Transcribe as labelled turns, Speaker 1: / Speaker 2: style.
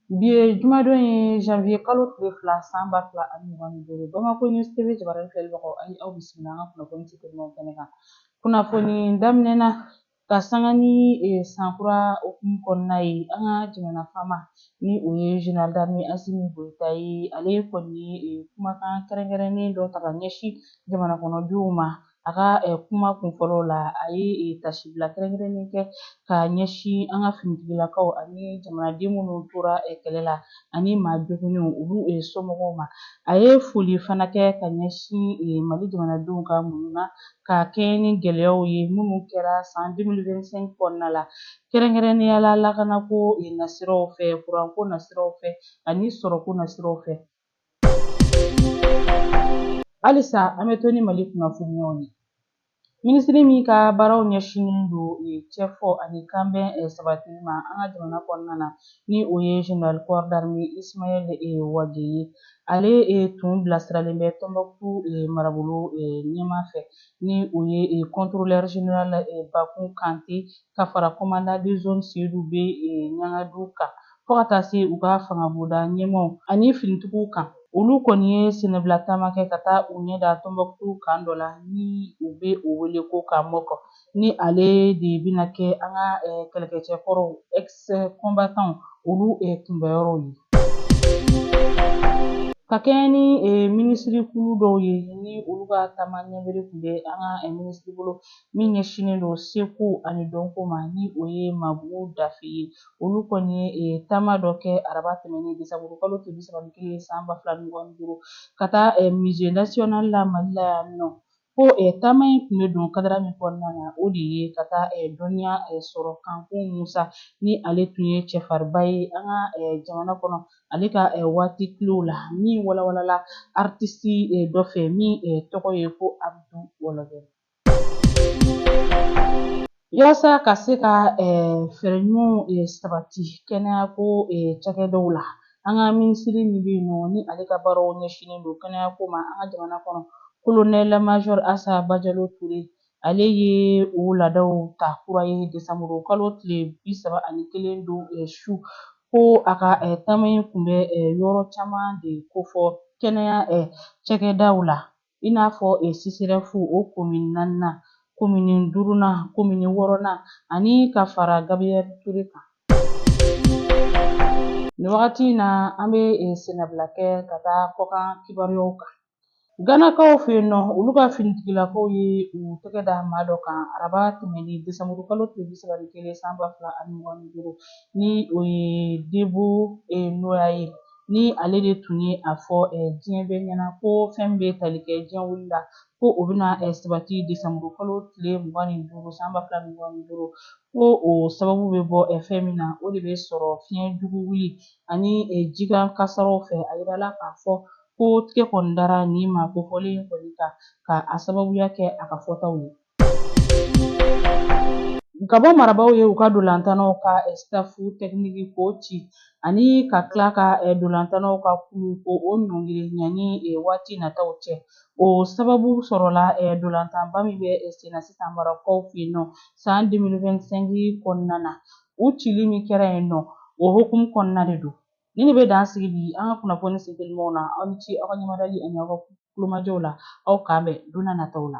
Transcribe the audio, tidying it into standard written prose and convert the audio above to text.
Speaker 1: Bi ye jumadon ye, janvier kalo tile 2, san 2025. Bamako News TV jabaranin filɛlibagaw, a ye aw bisimila an ka kunnafoni telimanw kɛnɛ kan. Kunnafoni daminɛ na, ka sanga ni sankura hukumu kɔnɔna ye, an ka jamana faama ni o ye général d'armée Asimi Goyita ye, ale kɔni ye kumakan kɛrɛnkɛrɛnnen dɔ ta ka ɲɛsin jamana kɔnɔdenw ma. A ka kuma kunfɔlɔw la, a ye tasibila kɛrɛnkɛrɛnnen kɛ ka ɲɛsin an ka finitigilakaw ani jamanaden minnu tora kɛlɛ la ani maa joginnenw, olu somɔgɔw ma. A ye foli fana kɛ ka ɲɛsin Mali jamanadenw ka muɲu na ka kɛɲɛ ni gɛlɛyaw ye minnu kɛra san 2025 kɔnɔna la, kɛrɛnkɛrɛnnenya la lakanako nasiraw fɛ, kuranko nasiraw fɛ ani sɔrɔko nasiraw fɛ. Halisa an bɛ to ni Mali kunnafoniyaw ye. Minisiri min ka baaraw ɲɛsinnen don cɛfɔ ani kanbɛn sabatili ma an ka jamana kɔnɔna na, ni o ye général corps d'armée Ismaël Wagué ye, ale tun bilasiralen bɛ Tɔnbɔkutu marabolo ɲɛmaa fɛ, ni o ye contrôleur général Bakun Kante, ka fara commandant de zone Seydou B Ɲangadu kan, fo ka taa se u ka fangabonda ɲɛmaaw ani finitigiw kan. Olu kɔni ye sennabila taama kɛ ka taa u ɲɛ da Tɔnbɔkutu camp dɔ la ni u bɛ o wele ko camp Mok, ni ale de bɛna kɛ an ka kɛlɛkɛcɛkɔrɔw, ex combattants, olu kunbɛyɔrɔw ye. Ka kɛɲɛ ni minisiri kulu dɔw ye, ni olu ka taama ɲɛbere tun bɛ an ka minisiri bolo min ɲɛsinnen don seko ani dɔnko ma, ni o ye Mabugu Dafe ye, olu kɔni ye taama dɔ kɛ araba tɛmɛnen, desanburu kalo tile 31, san 2025, ka taa musée national la Mali la yan nɔ. Ko taama in tun bɛ don kadara min kɔnɔna na, o de ye ka taa dɔnniya sɔrɔ Kanku Musa, ni ale tun ye cɛfarinba ye an ka jamana kɔnɔ, ale ka waati kilew la, min walawalala artiste dɔ fɛ min tɔgɔ ye ko Abdu Wɔlɔbɛ. Walasa ka se ka fɛɛrɛ ɲumanw sabati kɛnɛyako cakɛdaw la, an ka minisiri min bɛ yen nɔ, ni ale ka baaraw ɲɛsinnen don kɛnɛyako ma an ka jamana kɔnɔ, colonel major Asa Bajalo Ture, ale ye o laadaw ta kura ye desanburu kalo tile 31 don su. Ko a ka taama in tun bɛ yɔrɔ caman de kofɔ kɛnɛya cakɛdaw la, i n'a fɔ CSRéf o komini naaninan, komini duurunan, komini wɔɔrɔnan ani ka fara Gabriel Touré kan. Nin wagati in na, an bɛ sennabila kɛ ka taa kɔkan kibaruyaw kan. Ganakaw fɛ yen nɔ, olu ka finitigilakaw ye u tɛgɛ da maa dɔ kan araba tɛmɛnen, desanburu kalo tile 31, san 2025, ni o ye Debo Noya ye, ni ale de tun ye a fɔ diɲɛ bɛɛ ɲɛna ko fɛn bɛ tali kɛ diɲɛ wuli la, ko o bɛna sabati desanburu kalo tile 25, san 2025. Ko o sababu bɛ bɔ fɛn min na, o de bɛ sɔrɔ fiɲɛ jugu wuli ani jikan kasaraw fɛ. A yirala k'a fɔ ko tigɛ kɔni dara nin maa kofɔlen kɔni kan ka a sababuya kɛ a ka fɔtaw ye. Gabon marabaaw ye u ka dolantannaw ka staff technique k'o ci ani ka tila ka dolantannaw ka kulu ko o ɲɔngiri yanni waati nataw cɛ. O sababu sɔrɔla dolantanba min bɛ senna sisan Marɔkukaw fɛ yen nɔ san 2025 kɔnɔna na, u cili min kɛra yen nɔ, o hukumu kɔnɔna de don. Nin de bɛ dan sigi bi an ka kunnafoni sentelimanw na. Aw ni ce aw ka ɲɛmadali ani aw ka kulomajɔw la. Aw k'an bɛn don nataw la.